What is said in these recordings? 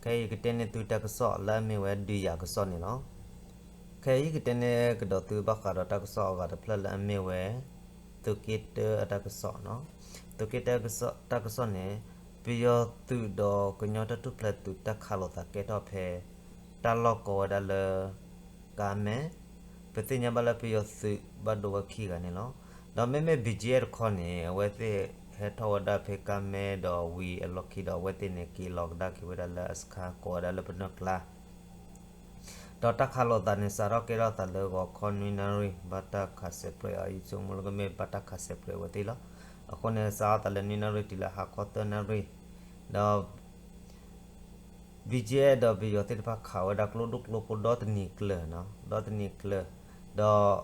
ခဲအံၤယကတဲန့ၢ်သုတၢ်ကစီၣ်လၢအမ့ၢ်ဝဲဒုးယၤကစီၣ်န့ၣ်လီၤ. ခဲအံၤယကတဲန့ၢ်ကဒီးသုဘၣ်ဃးဒီးတၢ်ကစီၣ်အဂၤတဖျၢၣ်လၢအမ့ၢ်ဝဲ သုးက့တၢအတၢ်ကစီၣ်နီၤ. သုးက့တၢတၢ်ကစီၣ်န့ၣ် ပယီၤသုးဒီးကညီတၢ်ထူၣ်ဖျဲးသုးတၢ်ခးလိာ်သးကဲထီၣ်ဖဲ တၢ်လီၢ်ကိးဝဲဒၣ်လၢ ကါမဲ, ပသ့ၣ်ညါဘၣ်လၢပယီၤသုးဘၣ်ဒိဝဲခံဂၤန့ၣ်လီၤ. ဒီးမ့မ့ၢ် ဘီၣ်ကၠ့ၣ်အဲၣ် တခီန့ၣ် အဝဲသ့ၣ်ဟဲထီၣ်ဝဲဒၣ်ဖဲကါမဲဒီးဝံၤအလီၢ်ခံဒီး အဝဲသ့ၣ်န့ၣ် က့ၤလီၤကဒါက့ၤဝဲဒၣ်လၢအစခါကိးဝဲဒၣ်လၢပနၢၢ်ကျါ ဒီးတၢ်ခးလိာ်သးန့ၣ် စးထီၣ်ကဲထီၣ်သးလၢဂီၤခီနွံနၣ်ရံၣ် ဘၣ်တၢ်ခးစဲးပြဲးအီၤ ယဆိကမိၣ်လၢကမ့ၢ်ဘၣ်တၢ်ခးစဲးပြဲးဝဲသ့ၣ်လီၤ. အဃိန့ၣ် စးထီၣ်သးလၢနွံနၣ်ရံၣ်တုၤလၢဟါခီသၢနၣ်ရံၣ် ဒီး ဘီၣ်ကၠ့ၣ်အဲၣ် ဒီးပယီၤသ့ၣ်တဖၣ်ခးဝဲဒၣ်ကျိဒိၣ်ကျိဖိဒီတနံၤကျၢၤနီၤ, ဒီတနံၤကျၢၤ, ဒီး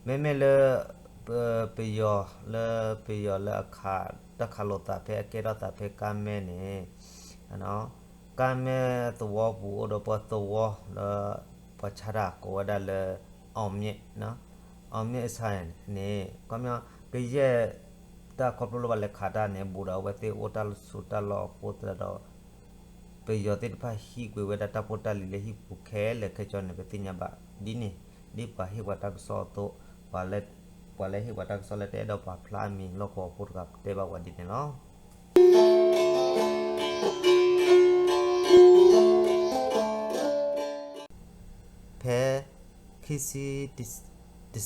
မ့မ့ၢ်လၢ ပ ပယီၤလၢ ပယီၤလၢအခး တၢ်ခးလိာ်သးဖဲအကဲထီၣ်သးဖဲကါမဲန့ၣ် ကါမဲသဝီပူၤအိၣ်ဒီးပှၤသဝီလၢ ပှၤဆါတၢ်ကိးဝဲဒၣ်လၢ အောင်မြင့်, အောင်မြင့် အစခါန့ၣ် ခီပညီ ကယဲၢ်တၢ်ခီဖျိလၢပှၤလဲၤခးတၢ်န့ၣ် ဘူးဒီးအဝဲသ့ၣ်အိၣ်တၢ်လီၢ်ဆူတၢ်လီၢ်အဃိသတးဒီး ပယီၤသ့ၣ်တဖၣ်ဟံးကွံာ်ဝဲဒၣ်တၢ်ဖိတၢ်လံၤလၢဟံၣ်ပူၤခဲလၢာ်ခဲဆ့န့ၣ် ပသ့ၣ်ညါဘၣ်ဒ်န့ၣ်, ဒ်ပှၤဟ့ၣ်ပှၤတၢ်ကစီၣ်အသိး, ပှၤလၢ ပှၤလၢဟ့ၣ်ပှၤတၢ်ကစီၣ်လၢတအဲၣ်ဒိးပာ်ဖျါအမံၤလီၢ်ကဝီၤဖိတဂၤတဲဘၣ်ပှၤဒ်န့ၣ်လီၤ. ဖဲ ခံဆံ တ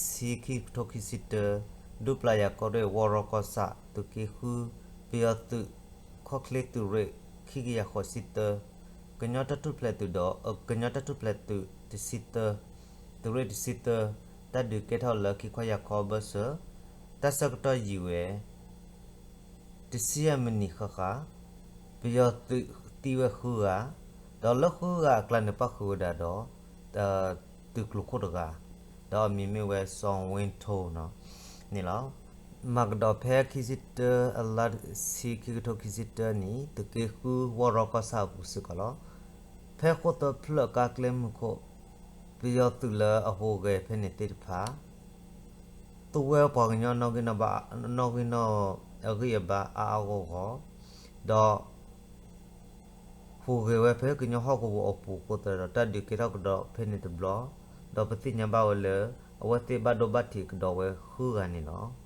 ဆံ ခံကထိခံဆံတၢ, ဒူပျၢ်ယၤကီၢ်ရ့ၣ် ဝီရီကီၢ်ဆၣ် သုးက့ဃု ပယီၤသုး ခီၣ်ချ့သုးရ့ၣ် ခံကယၤဃိးဆံတၢ, ကညီတၢ်ထူၣ်ဖျဲးသုးဒီး ကညီတၢ်ထူၣ်ဖျဲးသုးတဆံတၢ, သုးရ့ၣ်တဆံတၢ, တၢ်ဒုးကဲထီၣ်လၢခံခီယၤခီအဘၢၣ်စၢၤ, တၢ်ဆၢကတီၢ်ယံာ်ဝဲ တဆံယဲၢ်မံးနံးဃၣ်ဃၣ်, ပယီၤသုးသံဝဲဃုဂၤ, ဒီးလၢဃုဂၤအကျါန့ၣ်ပၣ်ဃုာ်ဝဲဒၣ်ဒီး သုးကျိၤခိၣ်တဂၤ, ဒီးအမံၤမ့ၢ်ဝဲ စီၤဝ့ထိ န့ၣ်လီၤ. မၤကဒီးဖဲခံဆံတၢ အလါဆံ ခံကထိခံဆံတၢနံၣ် သုးက့ဃု ဝီရီကီၢ်ဆၣ်အပူၤစ့ၢ်ကီးလီၤ. ဖဲဃိၣ်သၢဖျၢၣ်ကါကျဲမုၢ်ခိၣ် ပယီၤသုးလၢအဟူးဂဲၤဖဲန့ၣ်သ့ၣ်တဖၣ် သူဝဲပှၤကညီနီၣ်ဂံၢ်နီၣ်ဘါ နီၣ်ဂံၢ်နီၣ်အဂံၢ်အဘါအါအါဂီၢ်ဂီၢ်, ဒီး ဟူးဂဲၤဝဲဖဲကညီဟီၣ်ကဝီၤအပူၤအဃိသတးဒီး တၢ်ဒုးကဲထီၣ်ကဒီးဖဲန့ၣ်တဘျီ, ဒီးပသ့ၣ်ညါဘၣ်ဝဲလၢ အဝဲသ့ၣ်ဘၣ်ဒိဘၣ်ထံးကဒီးဝဲဃုဂၤန့ၣ်လီၤ.